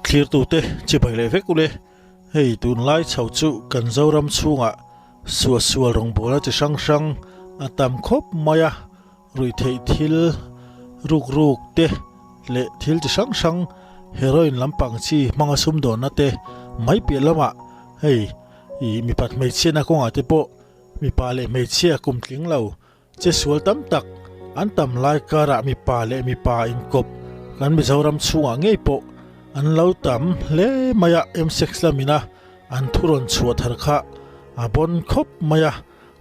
Thlirtute chibai leh vek ule, hei tunlai chho chu kan Zoram chhungah suahsual rawngbawlna chi hrang hrang a tam khawp mai a, ruihtheih thil ruk ruk te leh thil chi hrang hrang heroin lampang chi hmanga sumdawnna te mai piah lamah hei ih mipat hmeichhiatna kawngah te pawh mipa leh hmeichhia kum tling lo Che sual tam tak an tam lai karah mipa leh mipa inkawp kan Mizoram chhungah ngei pawh an lo tam hle mai a, M-sex lamina an thu rawn chhuah thar kha a bawn khawp mai a,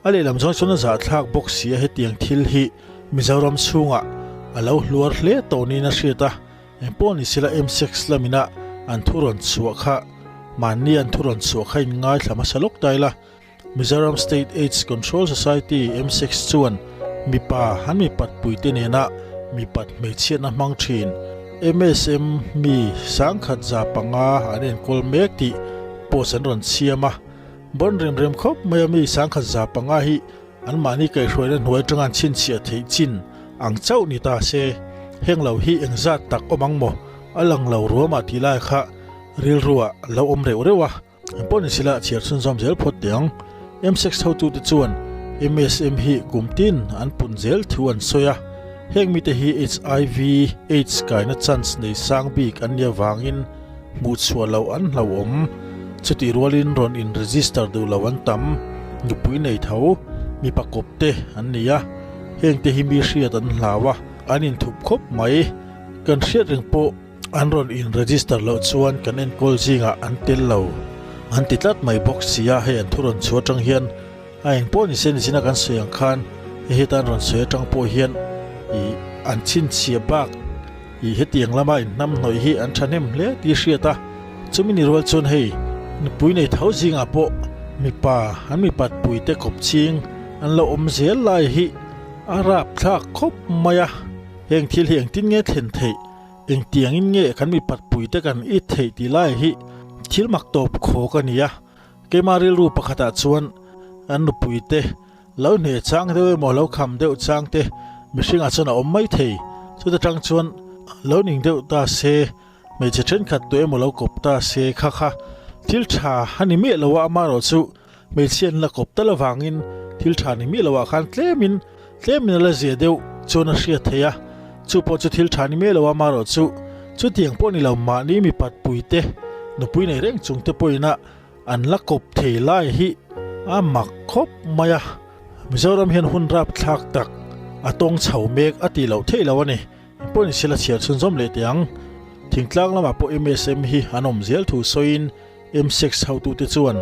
a lehlam zawng chuan a zahthlak bawk si a, hetiang thil hi Mizoram chhungah a lo hluar hle tawh niin a hriat a, engpawh ni sela M-sex lamina an thu rawn chhuah kha mahni an thu rawn chhuah kha in ngaithla hmasa lawk ta ila. Mizoram State Aids Control Society, MSACS, chuan mipa an mipat puite nena mipat hmeichhiatna hmang thin MSM mi 10,500 an enkawl mek tih post an rawn siam a. Bawn rem rem khawp mai a mi 10,500 hi anmahni kaihhruaina hnuai atanga an chhinchhiah theih chin ang chauh ni ta se, heng lo hi engzat tak awm ang maw a lang lo ruamah tih lai kha rilruah lo awm reuh reuh a. Engpawh ni sila chhiar chhunzawm zel phawt teh ang. M-sex hotute chuan MSM hi kum tin an pun zel thu an sawi a, heng mite hi hiv aids kaina chance nei sang bik an nih avangin hmuh chhuah loh an hlauhawm. Chutih rualin rawn in register duh lo an tam, nupui nei tho, mipa kawp te an ni a, hengte hi mi hriat an hlau a, an inthup khawp mai. Kan hriat reng pawh. An rawn in register loh chuan kan enkawl zingah an tel lo an ti tlat mai bawk si a, hei an thu rawn chhuah atang hian a eng pawh ni se ni zina kan sawi ang khan hei heta an rawn sawi atang pawh hian ih an chhinchhiah bak ih hetiang lama inhnam hnawih hi an thahnem hle tih hriat a, chumi ni rual chuan hei nupui nei tho zingah pawh mipa an mipat pui te kawp ching an lo awm zel lai hi a rapthlak khawp mai a, heng thil hi engtin nge thlen theih? Engtiangin nge kan mipat puite kan it theih tih lai hi thil mak tawp khawk a ni a, keimah rilru pakhatah chuan an nupuite lo hne chang deuh emaw lo kham deuh chang te mihringah chuan a awm mai thei. Chuta tang chuan lo ning deuh ta se, hmeichhe thenkhat tu emaw lo kawp ta se kha kha thil tha a ni miah lo a, amaherawh chu hmeichhia an la kawp tal avangin thil tha ni miah loah khan tlemin tlemin a la zia deuh chuan a hriat theih a, chu pawh chu thil tha ni miah lo a, amaherawh chu chutiang pawh ni lo mahni mipat puite nupui nei reng chung te pawhin a an la kawp thei lai hi a mak khawp mai a, Mizoram hian hun rapthlak tak a tawng chho mek a tih loh theih lo a ni. Engpawh ni sela chhiar chhunzawm leh teh ang. Thingtlang lamah pawh MSM hi an awm zel thu sawiin M-sex hotute chuan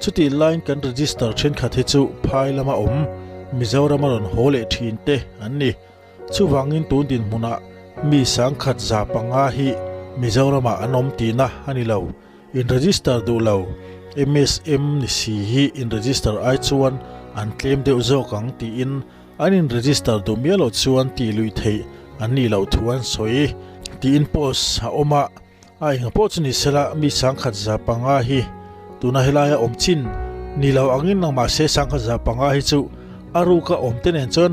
chutih laiin kan register thenkhat hi chu phai lama awm Mizoram a rawn haw leh thin te an ni. Chuvangin tun dinhmunah mi 10,500 hi Mizoramah an awm tihna a ni lo. In register duh lo MSM ni si hi in register ai chuan an tlem deuh zawk ang tiin an in register duh miah loh chuan tih luih theih an nih loh thu an sawi tiin post a awm a. A enga pawh chu ni sela mi 10,500 hi tuna helaia awm chin ni lo angin lang mahse 10,500 hi chu a ruka awm te nen chuan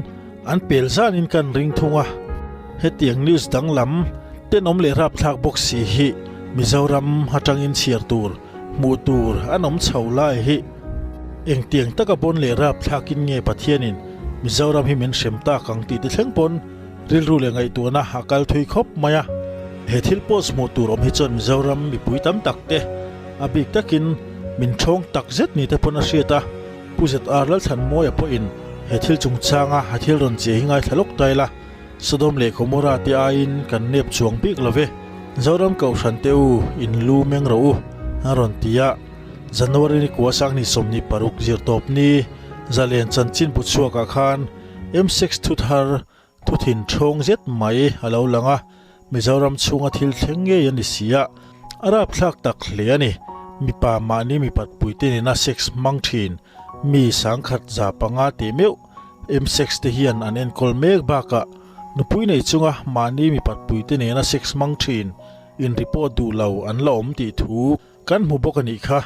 an pel zanin kan ring thung a. Hetiang news danglam tenawm leh rapthlak bawk si hi Mizoram atangin chhiar tur, hmuh tur an awm chho lai hi engtiang taka pawn leh rapthlakin nge Pathianin Mizoram hi min hrem tak ang tih te thleng pawn Rilru leh ngaihtuahna a kal thui khawp mai a, he thil post hmuh tur awm hi chuan Mizoram mipui tam tak te a bik takin min thawng tak zet ni te pawn a hriat a, Pu ZR Lalthlanmawia pawhin he thil chungchanga a thil rawn che hi ngaithla lawk ta ila, Sodom leh Gomorrah te aiin kan nep chuang bik lo ve, Zoram Kohhran te u in lu meng rawh u a rawn ti a, January ni kua 2026 zirtawp ni zalen chanchin bu chhuakah khan M-sex thu thar thu thin thawng zet mai a lo lang a, Mizoram chhunga thil thleng ngei a ni si a, a rapthlak tak hle a ni. Mipa mahni mipat puite nena sex hmang thin mi 10,500 tih meuh M-sex te hian an enkawl mek bakah nupui nei chunga mahni mipat puite nena sex hmang thin in report duh lo an la awm tih thu kan hmu bawk a nih kha.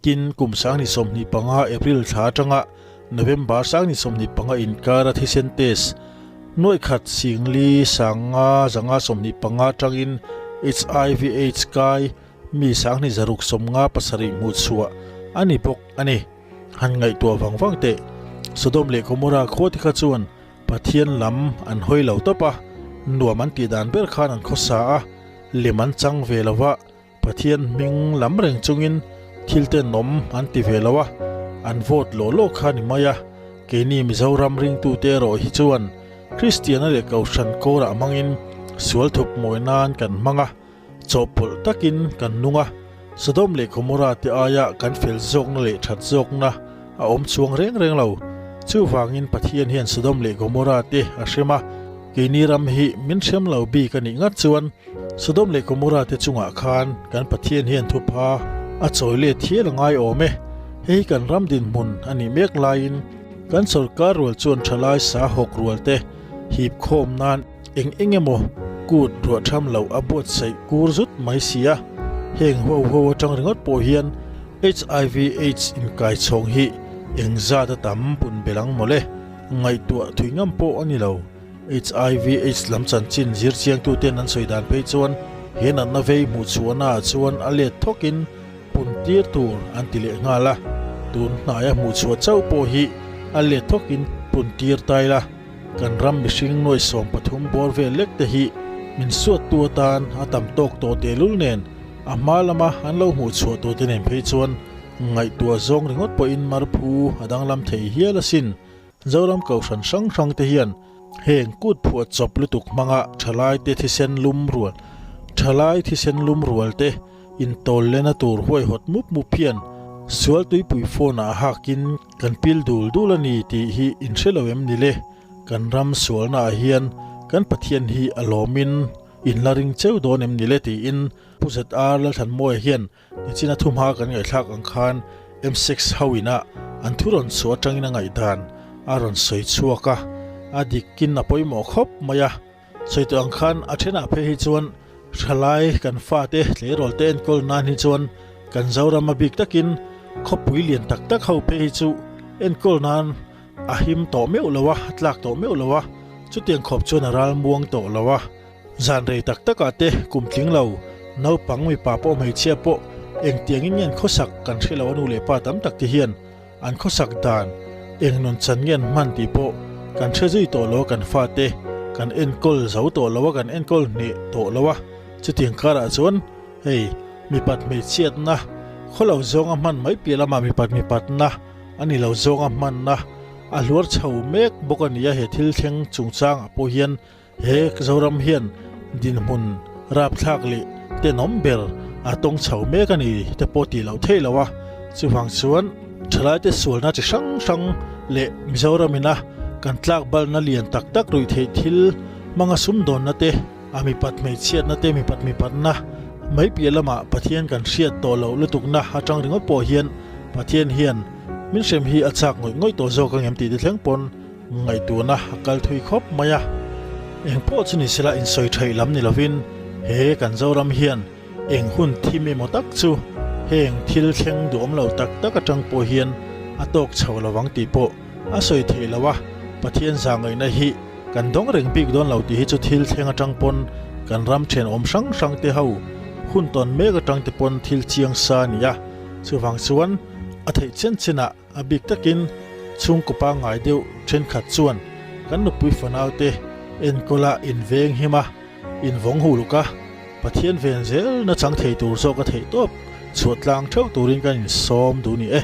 Tin, kum 2025 April thla atanga November 2025 inkara thisen test nuaih khat singli sanga zanga 25 atangin HIV Aids kai mi 2657 hmuhchhuah a ni bawk a ni. Han ngaihtuah vang vang teh. Sodom leh Gomorrah khua te kha chuan Pathian lam an hawi lo tawp a, nuam an tih dan ber khan an khawsa a, lem an chang ve lo va, Pathian hming lam reng chungin thil tenawm an ti ve lo a, an vote lawh lawh kha ni mai a, keini Mizoram ringtute erawh hi chuan Kristiana leh Kohhran kawrah hmangin sual thup mawi nan kan hmang a, chawhpawlh takin kan nung a, Sodom leh Gomorrah te aia kan fel zawkna leh that zawkna a awm chuang reng reng lo. Chuvangin Pathian hian Sodom leh Gomorrah te a hrem a, keini ram hi min hrem lo bik a nih ngat chuan Sodom leh Gomorrah te chungah khan kan Pathian hian thupha a chawi let hial a ngai awm e. Hei hi kan ram dinhmun a nih mek laiin kan sawrkar rual chuan thalai sa hawk rual te hip khawm nan Eng eng emaw kut ruah tham loh a buatsaih kur zut mai si a, heng huau huau atang ringawt pawh hian HIV aids inkai chhawng hi eng zat a tam pun belh ang mawle, ngaihtuah thui ngam pawh a ni lo. HIV aids lam chanchin zir chiangtuten an sawi dan phei chuan he natna vei hmuh chhuahna ah chuan a let thawkin pun tir tur an ti leh nghal a, tun hnaia hmuh chhuah chauh pawh hi a let thawkin pun tir tai la. Kan ram mihring nuai 13 bawr vel lek te hi min suattu atan a tam tawk tawh tehlul nen a hma lama an lo hmuh chhuah tawh te nen phei chuan ngaihtuah zawng ringawt pawhin marphu a danglam thei hial asin. Zoram Kohhran hrang hrang te hian heng kut phuah chawp lutuk hmanga thalai te thisen lum rual thalai thisen lum rual te intawl lena tur huaihawt mup mup hian sual tuipui phone ah hakin Kan pil dul dul a ni tih hi in hre lo em ni le? Kan ram sualna ah hian kan Pathian hi a lawmin in la ring cheu dawn em ni le tiin Pu ZR Lalthanmawia hian nichina thumha kan ngaihthlak ang khan M6 ho ina an thu rawn chhuah atangin a ngaihdan a rawn sawi chhuak a, a dikin a pawimawh khawp mai a. Sawi tawh ang khan a thenah phei hi chuan thalai kan fate tleirawl te enkawl nan hi chuan kan Zoram a bik takin khawpui lian tak tak ho phei hi chu enkawl nan a him tawh meuh lo a, a tlak tawh meuh lo a, chutiang khawp chuan a ral muang tawh lo a. Zan rei tak takah te kum tling lo naupang mipa pawh hmeichhia pawh engtiangin nge an khawsak kan hre lo a nu leh pa tam tak te hian An khawsak dan eng nun chan nge an hman tih pawh kan hre zui tawh lo a, kan fate kan enkawl zo tawh lo a, kan enkawl hneh tawh lo a, chutiang karah chuan hei mipat hmeichhiatna khaw lo zawnga hman mai piah lamah mipat mipatna a ni lo zawnga hmanna a hluar chho mek bawk a ni a, he thil thleng chungchangah pawh hian He Zoram hian dinhmun rapthlak leh tenawm ber a tawng chho mek a ni te pawh tih loh theih loh a, chuvang chuan thalaite sualna chi hrang hrang leh Mizoram ina kan tlak balna lian tak tak ruih theih thil hmanga sumdawnna te, a mipat hmeichhiatna te, mipat mipatna mai piah lamah Pathian kan hriat tawh loh lutukna atang ringawt pawh hian Pathian hian min hrem hi a chak ngawih ngawih tawh zawk ang em tih te thleng pawn Ngaihtuahna a kal thui khawp mai a, eng pawh chu ni sela insawi theih lam ni lovin he kan Zoram hian eng hun thim emaw tak chu heng thil thleng duhawm lo tak tak atang pawh hian a tawk chho lovang tih pawh a sawi theih lo a, Pathian zahngaihna hi kan dawng reng bik dawn lo tih hi chu thil thleng atang pawn kan ram thenawm hrang hrang te ho hun tawn mek atang te pawn thil chiang sa a ni a, chuvang chuan a theih chen chen ah A bik takin chhungkaw pangngai deuh thenkhat chuan kan nupui fanaute enkawla inveng him a, invawng huluk a, Pathian ven zel nachang thei tur zawk a theih tawp chhuah tlang theuh turin kan insawm duh ni e.